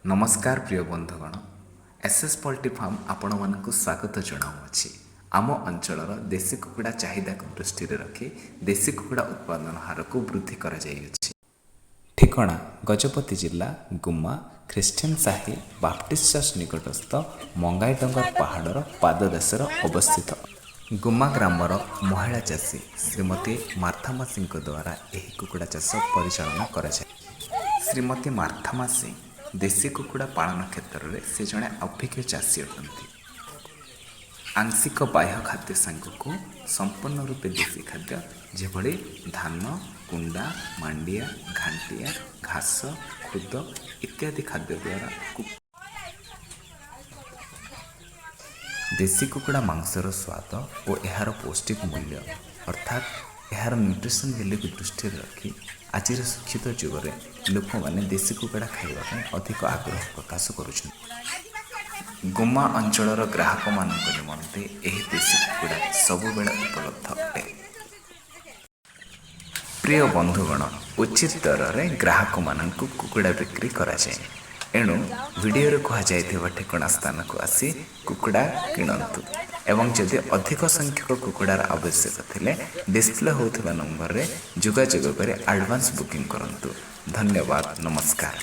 ନମସ୍କାର ପ୍ରିୟ ବନ୍ଧୁଗଣ, S S poultry farm ଆପଣମାନଙ୍କୁ ସ୍ୱାଗତ ଜଣାଉଅଛି। ଆମ ଅଞ୍ଚଳର ଦେଶୀ କୁକୁଡ଼ା ଚାହିଦାକୁ ଦୃଷ୍ଟିରେ ରଖି ଦେଶୀ କୁକୁଡ଼ା ଉତ୍ପାଦନ ହାରକୁ ବୃଦ୍ଧି କରାଯାଇଅଛି। ଠିକଣା: ଗଜପତି ଜିଲ୍ଲା, ଗୁମ୍ମା, ଖ୍ରୀଷ୍ଟିଆନ ସାହି, ବାପ୍ଟିଷ୍ଟ ଚର୍ଚ୍ଚ ନିକଟସ୍ଥ ମଙ୍ଗାଇଡଙ୍ଗର ପାହାଡ଼ର ପାଦଦେଶରେ ଅବସ୍ଥିତ। ଗୁମ୍ମା ଗ୍ରାମର ମହିଳା ଚାଷୀ ଶ୍ରୀମତୀ ମାର୍ଥା ମାସିଙ୍କ ଦ୍ୱାରା ଏହି କୁକୁଡ଼ା ଚାଷ ପରିଚାଳନା କରାଯାଏ। ଶ୍ରୀମତୀ ମାର୍ଥା ମାସି ଦେଶୀ କୁକୁଡ଼ା ପାଳନ କ୍ଷେତ୍ରରେ ସେ ଜଣେ ଅଭିଜ୍ଞ ଚାଷୀ ଅଟନ୍ତି। ଆଂଶିକ ବାହ୍ୟ ଖାଦ୍ୟ ସାଙ୍ଗକୁ ସମ୍ପୂର୍ଣ୍ଣ ରୂପେ ଦେଶୀ ଖାଦ୍ୟ, ଯେଭଳି ଧାନ, କୁଣ୍ଡା, ମାଣ୍ଡିଆ, ଘାଣ୍ଟିଆ, ଘାସ, ଖୁଦ ଇତ୍ୟାଦି ଖାଦ୍ୟ ଦ୍ୱାରା ଦେଶୀ କୁକୁଡ଼ା ମାଂସର ସ୍ୱାଦ ଓ ଏହାର ପୌଷ୍ଟିକ ମୂଲ୍ୟ, ଅର୍ଥାତ୍ ଏହାର ନ୍ୟୁଟ୍ରିସନ୍ ଭ୍ୟାଲ୍ୟୁକୁ ଦୃଷ୍ଟିରେ ରଖି ଆଜିର ଶିକ୍ଷିତ ଯୁଗରେ ଲୋକମାନେ ଦେଶୀ କୁକୁଡ଼ା ଖାଇବା ପାଇଁ ଅଧିକ ଆଗ୍ରହ ପ୍ରକାଶ କରୁଛନ୍ତି। ଗୁମ୍ମା ଅଞ୍ଚଳର ଗ୍ରାହକମାନଙ୍କ ନିମନ୍ତେ ଏହି ଦେଶୀ କୁକୁଡ଼ା ସବୁବେଳେ ଉପଲବ୍ଧ ଅଟେ। ପ୍ରିୟ ବନ୍ଧୁଗଣ, ଉଚିତ ଦରରେ ଗ୍ରାହକମାନଙ୍କୁ କୁକୁଡ଼ା ବିକ୍ରି କରାଯାଏ। ଏଣୁ ଭିଡ଼ିଓରେ କୁହାଯାଇଥିବା ଠିକଣା ସ୍ଥାନକୁ ଆସି କୁକୁଡ଼ା କିଣନ୍ତୁ ଏବଂ ଯଦି ଅଧିକ ସଂଖ୍ୟକ କୁକୁଡ଼ାର ଆବଶ୍ୟକ ଥିଲେ ଡିସପ୍ଲେ ହେଉଥିବା ନମ୍ବରରେ ଯୋଗାଯୋଗ କରି ଆଡ଼ଭାନ୍ସ ବୁକିଂ କରନ୍ତୁ। ଧନ୍ୟବାଦ, ନମସ୍କାର।